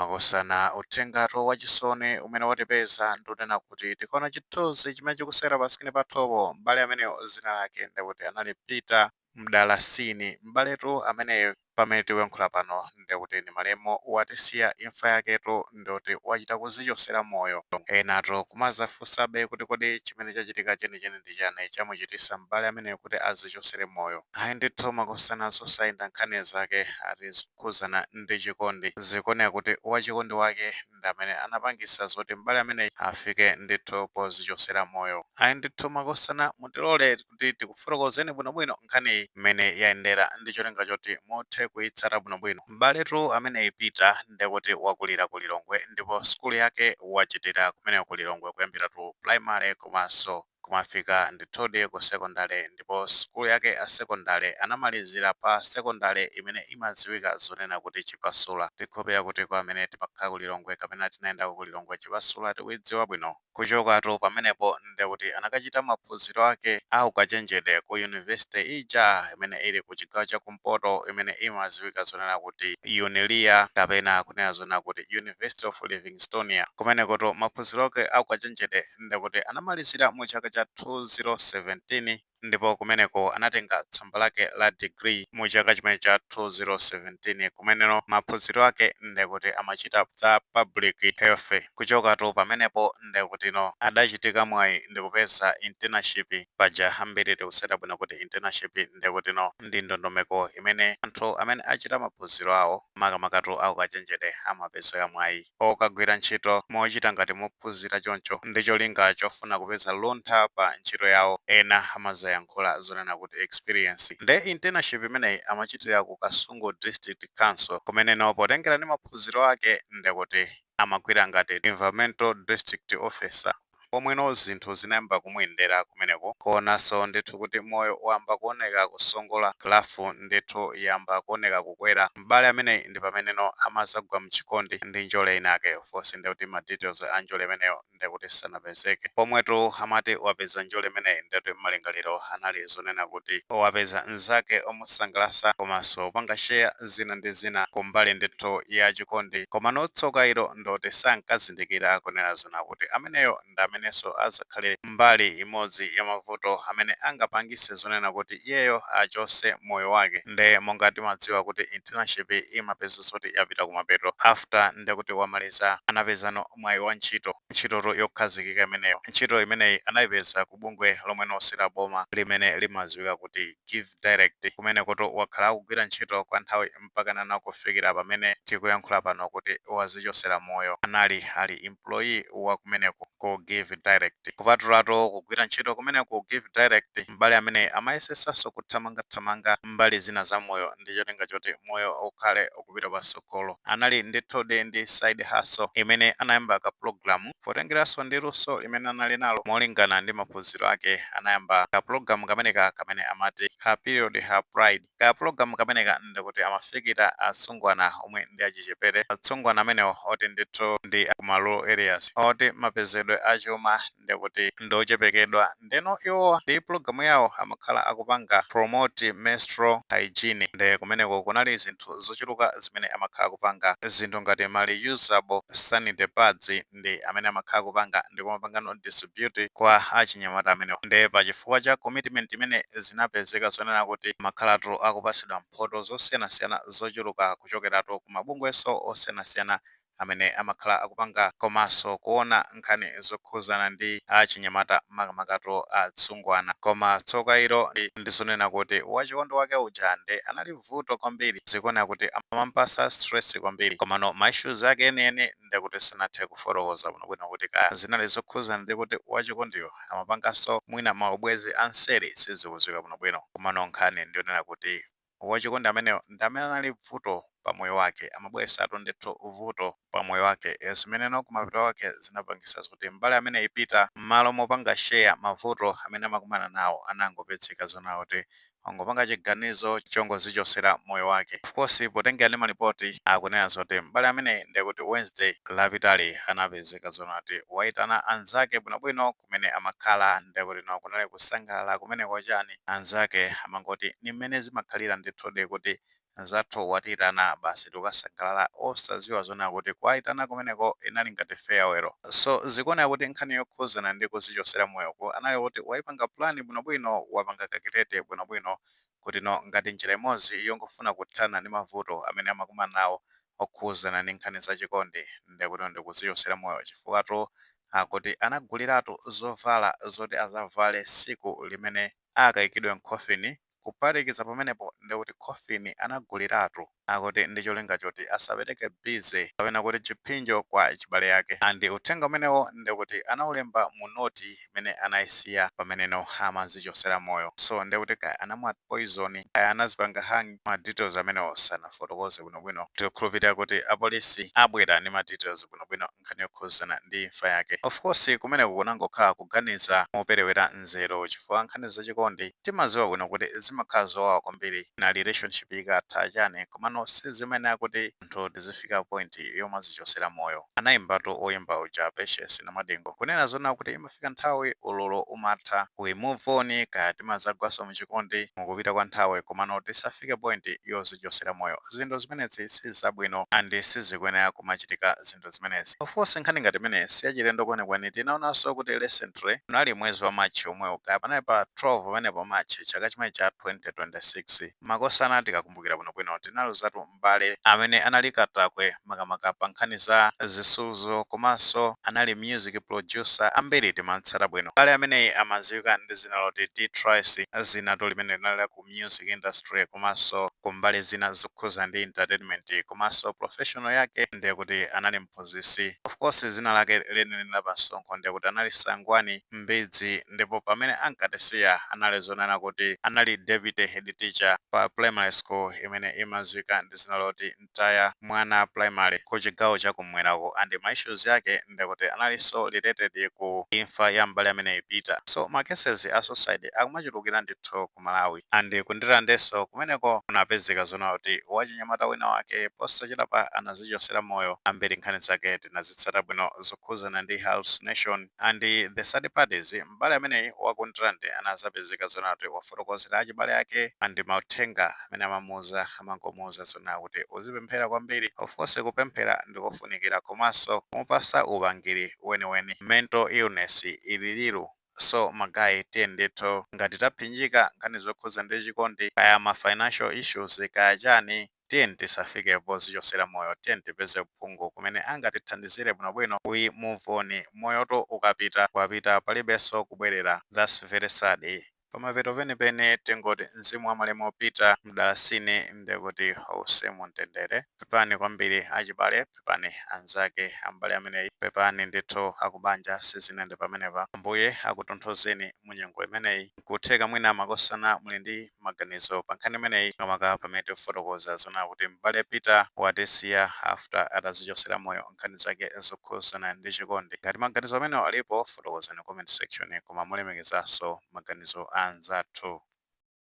Makosana, uthengatu wachisoni umene watipeza ndikunena kuti tikaona chithunzi chimene chikusera pa screen pathopo, m'bale ameneyo zina lake ndikuti anali Peter Mdalasini. M'baletu ameneyo pamene tikuyankhula pano ndikuti ndi malemu, watisiya. Imfa yaketu ndikuti wachita kuzichosera moyo. Enatu kumazafunsabe kuti kodi chimene chachitika chenicheni ndi chani chamuchitisa m'bale ameneyo kuti azichosere moyo? Ayi ndithu makosana, zosayenda. Nkhani zake ati zokhuzana ndi chikondi. Zikuoneka kuti wachikondi wake ndi amene anapangisa zoti m'bale ameneyi afike ndithu pozichosera moyo. Ayi ndithu makosana, mutilole kuti tikufotokozeni bwinobwino nkhaniyi mmene yayendera ndi cholinga choti muthe kuyitsata bwinobwino. M'baletu ameneyi Peter ndekuti wakulira ku Lilongwe, ndipo sukulu yake wachitira kumeneko ku Lilongwe kuyambira tu primary komanso kumafika ndithudi ku secondary. Ndipo sukulu yake ya secondary anamalizira pa secondary imene imadziwika zonena kuti Chipasula. Tikhulupirira kuti kwa amene timakhala ku Lilongwe kapena tinayendako ku Lilongwe, Chipasula tikuidziwa bwino. Kuchokatu pamenepo ndekuti anakachita maphunziro ake a ukachenjede ku university ija imene ili ku chigawo chakumpoto imene imadziwika zonena kuti UNILIA, kapena kunena zonena kuti University of Livingstonia. Kumenekoto maphunziro ake a ukachenjede ndekuti anamalizira mu chaka cha 2017, ndipo kumeneko anatenga tsamba lake la degree mu chaka chimene cha 2017, kumeneno maphunziro ake ndekuti amachita za public health. Kuchokatu pamenepo ndekutino adachitika mwayi ndikupeza internship. Paja ambiri tikuseta bwino kuti internship ndekutino ndi ndondomeko imene anthu amene achita maphunziro awo, makamakatu akukachenjede, amapezeka mwayi okagwira ntchito mochita ngati mophunzira choncho, ndi cholinga chofuna kupeza luntha pa ntchito yawo. Ena amazayankhula zonena kuti experience. Nde internship imeneyi amachitira ku Kasungu District Council, kumeneno potengera ndi maphunziro ake ndekuti amagwira ngati environmental district officer. Pomweno zinthu zinayamba kumuyendera kumeneko, kuonanso ndithu kuti moyo wayamba kuoneka kusongola, graph ndithu yamba kuoneka kukwera. M'bale amene ndi pameneno amazagwa mchikondi ndi njole inake. Of course ndikuti ma details a njole imeneyo ndikuti sanapezeke. Pomwetu amati wapeza njole imeneyi, ndikuti malingaliro anali zonena kuti wapeza mnzake omusangalatsa komanso kupanga share zina ndi zina kumbali ndithu ya chikondi. Koma notsoka ilo ndoti sankazindikira kunena zona kuti ameneyo ndi amenenso azakhale mbali imodzi ya mavuto amene angapangise zonena kuti iyeyo achose moyo wake. Nde monga timadziwa kuti internship imapeza zoti yapita kumapeto, after ndekuti wamaliza, anapezano mwayi wa ntchito, ntchitoto yokhazikika imeneyo. Ntchito imeneyi anayipeza ku bungwe lomwe nosira boma limene limadziwika kuti Give Direct, kumene kuti wakhala akugwira ntchito kwa nthawi mpaka nana kufikira pamene tikuyankhula pano kuti wazichosera moyo. Anali ali employee wa kumeneko ku Give Direct. Kupatulatu kugwira ntchito kumene ku Give Direct, m'bale amene amayesetsanso kuthamangathamanga mbali zina za moyo ndi cholinga choti moyo ukhale ukupita patsogolo. Anali ndithudi ndi side hustle imene anayamba ka program, potengeranso ndi luso limene anali nalo molingana ndi maphunziro ake. Anayamba ka program kameneka kamene amati Her Period Her Pride. Ka program kameneka ndikuti amafikira asungwana omwe ndi achichepere, atsungwana amenewo oti ndithu ndi kuma rural areas, oti mapezedwe achuma ndikuti ndochepekedwa. Ndeno iwo ndi pulogalamu yawo amakhala akupanga promote menstrual hygiene. Nde kumeneko kunali zinthu zochuluka zimene amakhala akupanga, zinthu ngati ma reusable sanitary pads ndi amene amakhala akupanga ndi kumapangano distribute kwa achinyamata amenewo. Nde pachifukwa cha commitment imene zinapezeka zonena kuti makhalatu akupasidwa mphoto zosiyanasiyana zochuluka kuchokeratu ku mabungwenso osiyanasiyana amene amakhala akupanga komanso kuona nkhani zokhuzana ndi achinyamata, makamakatu atsungwana. Koma tsoka ilo ndizonena kuti wachikondi wake uja ndi anali vuto kwambiri. Zikuoneka kuti amampasa stress kwambiri. Komano ma issues ake enieni ndekuti sanathe kufotokoza bwinobwino kuti kaya zinali zokhuzana ndi kuti wachikondiyo amapanganso mwina maubwezi anseri, sizikudziwika bwinobwino. Komano nkhani ndionena kuti wachikondi ameneyo ndi amene anali vuto pa moyo wake, amabweresatu ndithu vuto pa moyo wake, zimeneno kumapeto wake zinapangisa kuti m'bale amene ipita m'malo mopanga share mavuto amene amakumana nawo, anangopezeka zona kuti wangopanga chiganizo chongozichosera moyo wake. Of course potengera ndi malipoti akunena zoti m'bale amene ndekuti Wednesday lapitali anapezeka zona kuti wayitana anzake bwinobwino kumene amakhala, ndekuti no kunali kusangalala kumeneko chani. Anzake amangoti ni mmene zimakhalira ndithudi kuti Nzathu watiyitana, basi tikukasangalala, osadziwa zona kuti kuwayitana kumeneko inali ngati farewell. So zikuoneka kuti nkhani yokhuzana ndi kuzichosera moyoko anali kuti wayipanga plan bwinobwino, wapanga calculate bwinobwino kuti no, ngati njira imodzi yongofuna kuthana ndi mavuto amene amakumana nawo okhuzana ndi nkhani zachikondi, ndekuti ndikuzichosera moyo, chifukwa akuti anaguliratu zovala zoti azavale tsiku limene akayikidwe mkhofini. Kuphatikiza pamenepo, ndikuti coffin anaguliratu, akuti ndi cholinga choti asapereke busy kapena kuti chipsinjo kwa chibale yake. And uthenga umenewo ndikuti anaulemba mu note imene anayisiya pameneno amazichosera moyo. So ndikuti kaya anamwa poison, kaya anazipanga hang, ma details amenewo sanafotokoze bwinobwino. Tikukhulupirira kuti apolisi abwera ndi ma details bwinobwino nkhani yokhuzana ndi imfa yake. Of course, kumeneko kunangokhala kuganiza moperewera nzeru, chifukwa nkhani zachikondi timaziwa bwino kuti zimakhala zowawa kwambiri na relationship ikatha chani, komano sizimene kuti anthu tizifika point yomazichosera moyo. Anayimbatu oyimba uja Patience Namadingo kunena zona kuti imafika nthawi ululu umatha, we move on, kaya timazagwaso muchikondi mukupita kwa nthawi, komano tisafike point yozichosera moyo. Zinthu zimenezi sizabwino and sizikuyenera kumachitika zinthu zimenezi. Of course, nkhani ngati imene siyachilendo kwenikweni. Tinaonanso kuti recently unali mwezi wa March omwewo, kaya panali pa 12 pamenepo March chaka chimene cha 2026, makosana, tikakumbukira bwinobwino, tinaluzatu m'bale amene anali katakwe makamaka pa nkhani za zisudzo, komanso anali music producer. Ambiri timatsata bwino. M'bale ameneyi amadziwika ndi zina loti D Trice, zinatu limene linali ku music industry komanso kumbali zina zokhuza ndi entertainment, komanso professional yake ndiye kuti anali mphunzitsi. Of course, zina lake lenileni la pasonkho ndiye kuti anali Sangwani Mbidzi, ndipo pamene ankatisiya anali zonena kuti anali deputy head teacher pa primary school imene imadziwika ndi zina loti Mtaya Mwana Primary ku chigawo chakumwerako. And ma issues yake ndikuti analinso related ku imfa ya m'bale amene Peter. So ma cases a suicide akumachulukira ndithu ku Malawi, and kundirandenso kumeneko kunapezeka zona kuti wachinyamata wina wake posachedwapa anazichosera moyo. Ambiri nkhani zake tinazitsata bwino zokhuzana ndi hallucination. And the sad part is, m'bale ameneyi wakundirande anazapezeka zona kuti wafotokozera achibale ake, and mauthenga amene amamuuza, amangomuuza zona kuti uzipemphera kwambiri. Of course, kupemphera ndikofunikira, komanso kumupasa upangiri weniweni. Mental illness ililiru. So ma guys, tiye ndithu, ngati taphinjika nkhani zokhuza ndi chikondi, kaya ma financial issues, kaya chani, tiye tisafike pozichosera moyo. Tiye tipeze uphungu kumene angatithandizire bwinobwino. We move on. Moyoto ukapita, wapita, palibenso kubwerera. That's very sad. Pamapeto penipeni tingoti mzimu wa malemu Peter Mdalasini ndikuti uuse mumtendere. Pepani kwambiri achibale, pepani anzake ambale ameneyi, pepani ndithu akubanja. Sizinende pamenepa. Ambuye akutonthozeni mu nyengo imeneyi. Nkutheka mwina makosana muli ndi maganizo pa nkhani imeneyi, makamaka pamene tikufotokoza zona kuti m'bale Peter watisiya after atazichosera moyo, nkhani zake zokhuzana ndi chikondi. Ngati maganizo amenewo alipo, fotokozani comment section, koma mulemekezanso maganizo a anzathu.